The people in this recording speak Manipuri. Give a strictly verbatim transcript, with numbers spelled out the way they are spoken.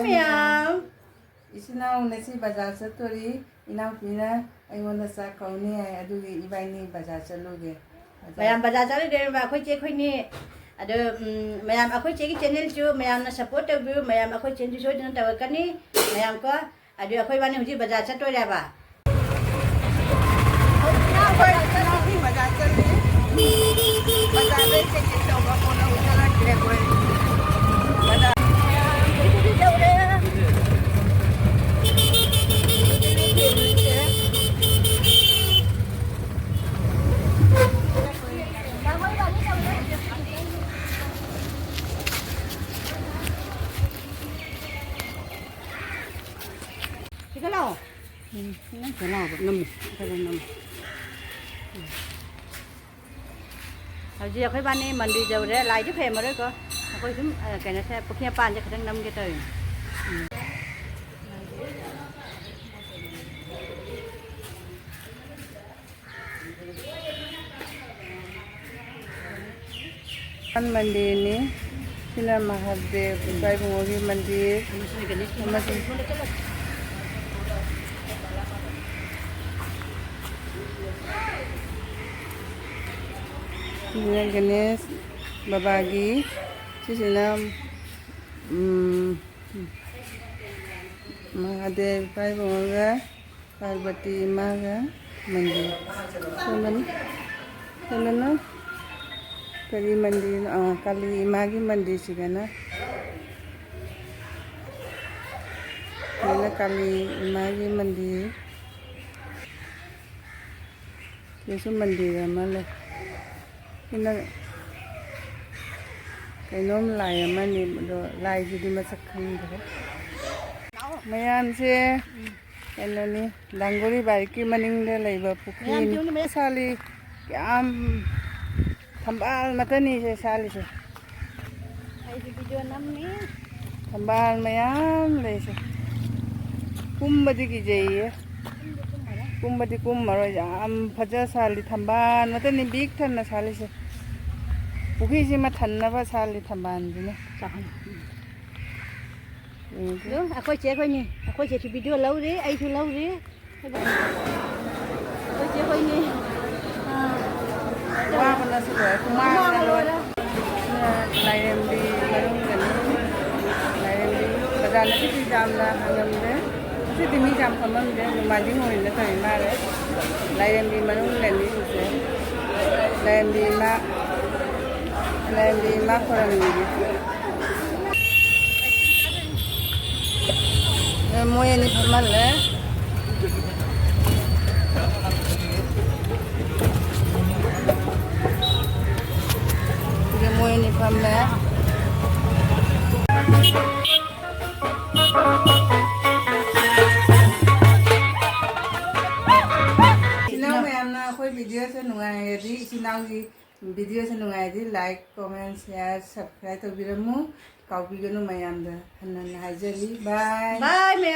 ꯃꯌꯥꯝ꯫ ꯏꯆꯤꯟ ꯏꯅꯥꯎ ꯉꯁꯤ ꯕꯖꯥꯔ ꯆꯠꯇꯣꯔꯤ꯫ ꯏꯅꯥꯎꯄꯤꯅ ꯑꯩꯉꯣꯟꯗ ꯆꯥꯛ ꯀꯧꯅꯤ ꯍꯥꯏ, ꯑꯗꯨꯒꯤ ꯏꯕꯥꯏꯅꯤ ꯕꯖꯥꯔ ꯆꯠꯂꯨꯒꯦ꯫ ꯕꯖꯥꯔ ꯃꯌꯥꯝ ꯕꯖꯥꯔ ꯆꯠꯂꯨꯗꯣꯏꯔꯤꯕ ꯑꯩꯈꯣꯏ ꯆꯦ ꯑꯩꯈꯣꯏꯅꯤ꯫ ꯑꯗꯣ, ꯎꯝ, ꯃꯌꯥꯝ ꯑꯩꯈꯣꯏ ꯆꯦꯒꯤ ꯆꯦꯅꯦꯜꯁꯨ ꯃꯌꯥꯝꯅ ꯁꯞꯄꯣꯔꯠ ꯇꯧꯕꯤꯌꯨ꯫ ꯃꯌꯥꯝ ꯑꯩꯈꯣꯏ ꯆꯦꯅꯦꯜꯁꯨ ꯁꯣꯏꯗꯅ ꯇꯧꯔꯛꯀꯅꯤ꯫ ꯃꯌꯥꯝ ꯀꯣ, ꯑꯗꯨ ꯑꯩꯈꯣꯏ ꯏꯕꯥꯅꯤ ꯍꯧꯖꯤꯛ ꯕꯖꯥꯔ ꯆꯠꯇꯣꯏꯔꯦꯕ꯫ ꯁꯤꯗ ꯂꯥꯛꯑꯣ꯫ ꯎꯝ, ꯅꯪ ꯁꯤꯗ ꯂꯥꯛꯑꯣꯕ꯫ ꯅꯝꯃꯨ꯫ ꯈꯔ ꯅꯝꯃꯨ꯫ ꯎꯝ꯫ ꯍꯧꯖꯤꯛ ꯑꯩꯈꯣꯏ ꯏꯕꯥꯅꯤ ꯃꯟꯗꯤꯔ ꯌꯧꯔꯦ꯫ ꯂꯥꯏꯗꯤ ꯐꯩꯔꯝꯃꯔꯣꯏꯀꯣ꯫ ꯑꯩꯈꯣꯏ ꯁꯨꯝ, ꯑ, ꯀꯩꯅꯣꯁꯦ, ꯄꯨꯈ꯭ꯔꯤ ꯃꯄꯥꯟꯁꯦ ꯈꯤꯇꯪ ꯅꯝꯒꯦ ꯇꯧꯔꯤꯅꯦ꯫ ꯎꯝ꯫ ꯍꯅꯨꯃꯥꯟ ꯃꯟꯗꯤꯔꯅꯤ꯫ ꯁꯤꯅ ꯃꯍꯥꯗꯦꯕ ꯏꯕꯥꯏꯕꯨꯡꯉꯣꯒꯤ ꯃꯟꯗꯤꯔ ꯑꯃꯁꯨꯡ ꯁꯤꯅ ꯒꯅꯦꯁ ꯕꯕꯥꯒꯤ, ꯁꯤꯁꯤꯅ, ꯎꯝ, ꯃꯍꯥꯗꯦꯕ ꯏꯕꯥꯏꯕꯨꯡꯉꯣꯒ ꯄꯥꯔꯕꯇꯤ ꯏꯃꯥꯒ ꯃꯟꯗꯤꯔ꯫ ꯁꯣꯝꯗꯅ, ꯁꯣꯝꯗꯅ ꯀꯔꯤ ꯃꯟꯗꯤꯔꯅꯣ? ꯑꯥ, ꯀꯥꯂꯤ ꯏꯃꯥꯒꯤ ꯃꯟꯗꯤꯔꯁꯤꯗꯅ, ꯁꯤꯗꯅ ꯀꯥꯂꯤ ꯏꯃꯥꯒꯤ ꯃꯟꯗꯤꯔ꯫ ꯁꯤꯗꯁꯨ ꯃꯟꯗꯤꯔ ꯑꯃ ꯂꯩ꯫ ꯁꯤꯅ ꯀꯩꯅꯣꯝ ꯂꯥꯏ ꯑꯃꯅꯤ, ꯑꯗꯣ ꯂꯥꯏꯁꯤꯗꯤ ꯃꯁꯛ ꯈꯪꯗ꯭ꯔꯦ꯫ ꯃꯌꯥꯝꯁꯦ ꯀꯩꯅꯣꯅꯤ, ꯂꯥꯡꯒꯣꯂꯤ ꯕꯥꯔꯤꯛꯀꯤ ꯃꯅꯤꯡꯗ ꯂꯩꯕ ꯄꯨꯈ꯭ꯔꯤꯅꯤ꯫ ꯃꯌꯥꯝ ꯁꯥꯠꯂꯤ, ꯌꯥꯝ ꯊꯝꯕꯥꯜ ꯃꯇꯅꯤꯁꯦ ꯁꯥꯠꯂꯤꯁꯦ꯫ ꯑꯩꯁꯨ ꯚꯤꯗꯤꯑꯣ ꯅꯝꯃꯤ꯫ ꯊꯝꯕꯥꯜ ꯃꯌꯥꯝ ꯂꯩꯁꯦ꯫ ꯀꯨꯝꯕꯗꯤ ꯀꯤꯖꯩꯌꯦ꯫ ꯀꯨꯝꯗꯤ ꯀꯨꯝꯃꯔꯣꯏ꯫ ꯀꯨꯝꯕꯗꯤ ꯀꯨꯝꯃꯔꯣꯏ꯫ ꯌꯥꯝ ꯐꯖ ꯁꯥꯠꯂꯤ꯫ ꯊꯝꯕꯥꯜ ꯃꯇꯅꯤ ꯕꯤꯛ ꯊꯟꯅ ꯁꯥꯠꯂꯤꯁꯦ꯫ ꯄꯨꯈ꯭ꯔꯤꯁꯤꯃ ꯊꯟꯅꯕ ꯁꯥꯠꯂꯤ ꯊꯝꯕꯥꯜꯁꯤꯅ꯫ ꯆꯥꯍꯟ-, ꯎꯝ꯫ ꯑꯗꯨ ꯑꯩꯈꯣꯏ ꯆꯦ ꯑꯩꯈꯣꯏꯅꯤ, ꯑꯩꯈꯣꯏ ꯆꯦꯁꯨ ꯚꯤꯗꯤꯑꯣ ꯂꯧꯔꯤ, ꯑꯩꯁꯨ ꯂꯧꯔꯤ꯫ ꯑꯩꯈꯣꯏ ꯆꯦ ꯑꯩꯈꯣꯏꯅꯤ꯫ ꯑꯥ꯫ ꯋꯥꯕꯅꯁꯨ ꯂꯣꯏꯔꯦ, ꯍꯨꯃꯥꯡꯅ ꯍꯨꯃꯥꯡꯅ ꯂꯣꯏꯔꯦ꯫ ꯂꯣꯏꯔꯦ꯫ ꯂꯥꯏꯔꯦꯝꯕꯤ ꯃꯅꯨꯡꯗꯅꯤ꯫ ꯂꯥꯏꯔꯦꯝꯕꯤ ꯕꯖꯥꯔ ꯅꯠꯇꯦ, ꯌꯥꯝꯅ ꯍꯥꯡꯉꯝꯗꯦ꯫ ꯉꯁꯤꯗꯤ ꯃꯤ ꯌꯥꯝ ꯐꯝꯃꯝꯗꯦ, ꯅꯣꯡꯃꯥꯏꯖꯤꯡ ꯑꯣꯏꯅ ꯇꯧꯔꯤ ꯃꯥꯜꯂꯦ꯫ ꯂꯥꯏꯔꯦꯝꯕꯤ ꯃꯅꯨꯡꯗꯅꯤ ꯍꯧꯖꯤꯛ꯫ ꯂꯥꯏꯔꯦꯝꯕꯤ ꯏꯃꯥ, ꯂꯥꯏꯔꯦꯝꯕꯤ ꯏꯃꯥ ꯈꯣꯏꯔꯝꯃꯤꯅꯤ꯫ ꯃꯣꯏ ꯑꯅꯤ ꯐꯝꯍꯜꯂꯦ꯫ ꯁꯤꯗ ꯃꯣꯏ ꯑꯅꯤ ꯐꯝꯃꯦ꯫ ꯏꯆꯤꯟ ꯏꯅꯥꯎ ꯃꯌꯥꯝꯅ ꯑꯩꯈꯣꯏ ꯚꯤꯗꯤꯑꯣꯁꯦ ꯅꯨꯡꯉꯥꯏꯔꯗꯤ, ꯏꯆꯤꯟ ꯏꯅꯥꯎꯒꯤ ꯚꯤꯗꯤꯑꯣꯁꯦ ꯅꯨꯡꯉꯥꯏꯔꯗꯤ like, comment, share, subscribe ꯇꯧꯕꯤꯔꯝꯃꯨ꯫ ꯀꯥꯎꯕꯤꯒꯅꯨ ꯃꯌꯥꯝꯗ ꯍꯟꯅ ꯍꯟꯅ ꯍꯥꯏꯖꯔꯤ꯫ Bye꯫ Bye ꯃꯌꯥꯝ꯫